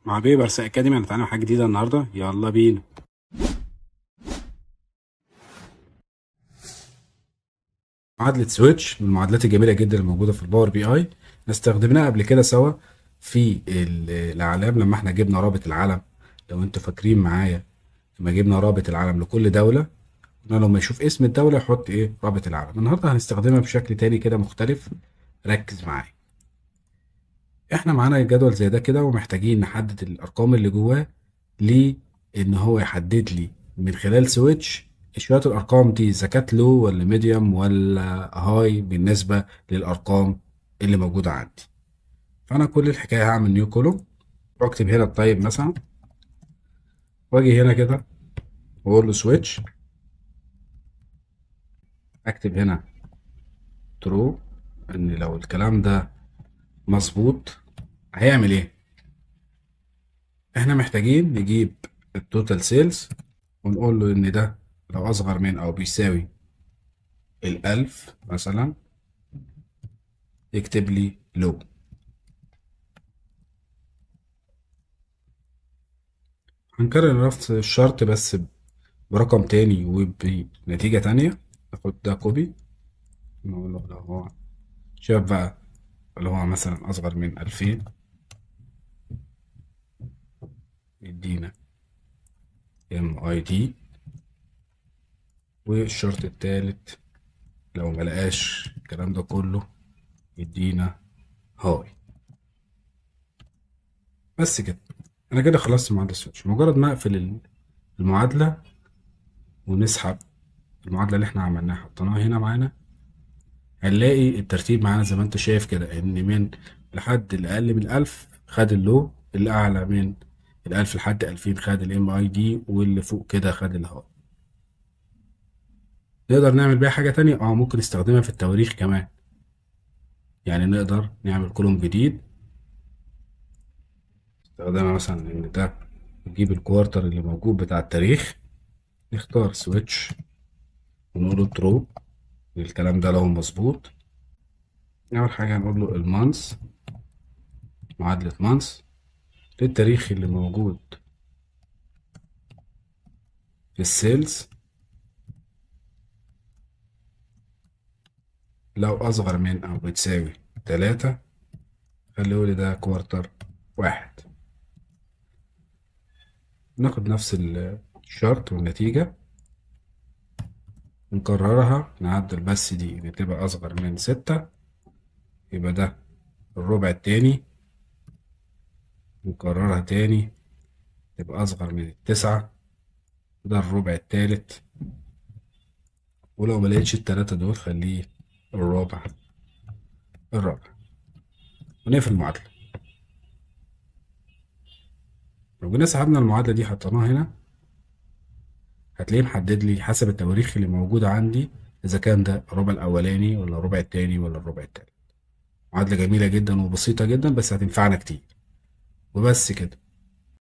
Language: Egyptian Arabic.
مع بيبرس اكاديمي هنتعلم حاجة جديدة النهارده، يلا بينا. معادلة switch من المعادلات الجميلة جدا الموجودة في ال Power BI، استخدمناها قبل كده سوا في الاعلام لما احنا جبنا رابط العلم. لو انتوا فاكرين معايا لما جبنا رابط العلم لكل دولة، قلنا لما يشوف اسم الدولة يحط ايه؟ رابط العلم. النهارده هنستخدمها بشكل تاني كده مختلف، ركز معايا. احنا معانا جدول زي ده كده ومحتاجين نحدد الارقام اللي جواه، ليه؟ ان هو يحدد لي من خلال switch شوية الارقام دي اذا كانت low ولا medium ولا high بالنسبة للارقام اللي موجودة عندي. فانا كل الحكاية هعمل new column واكتب هنا ال type مثلا، واجي هنا كده واقول له switch، اكتب هنا true ان لو الكلام ده مظبوط هيعمل ايه. احنا محتاجين نجيب ال total sales ونقول له ان ده لو اصغر من او بيساوي 1000 مثلا يكتب لي low. هنكرر نفس الشرط بس برقم تاني وبنتيجة تانية. ناخد ده copy نقول له لو هو شاف بقى اللي هو مثلا اصغر من 2000 يدينا MID، والشرط التالت لو ملقاش الكلام ده كله يدينا high. بس كده انا كده خلصت معادلة ال switch. مجرد ما اقفل المعادلة ونسحب المعادلة اللي احنا عملناها حطيناها هنا معانا، هنلاقي الترتيب معانا زي ما انت شايف كده، ان من لحد الاقل من 1000 خد ال low، اللي اعلى من 1000 لحد 2000 خد ال MID، واللي فوق كده خد ال high. نقدر نعمل بيها حاجة تانية، ممكن نستخدمها في التواريخ كمان. يعني نقدر نعمل column جديد استخدمها مثلا ان ده نجيب ال quarter اللي موجود بتاع التاريخ، نختار switch ونقول له true الكلام ده لو مظبوط. اول حاجة هنقول له ال month، معادلة month للتاريخ اللي موجود في ال sales لو اصغر من او بتساوي 3 خليه لي ده quarter 1. ناخد نفس الشرط والنتيجة نكررها، نعدل بس دي اللي تبقى اصغر من 6 يبقى ده الربع التاني، نكررها تاني تبقى اصغر من 9 ده الربع التالت، ولو ملقتش التلاتة دول خليه الرابع الرابع، ونقفل المعادلة. لو جينا سحبنا المعادلة دي حطيناها هنا هتلاقيه محدد لي حسب التواريخ اللي موجودة عندي إذا كان ده الربع الأولاني ولا الربع التاني ولا الربع التالت. معادلة جميلة جدا وبسيطة جدا بس هتنفعنا كتير. وبس كده.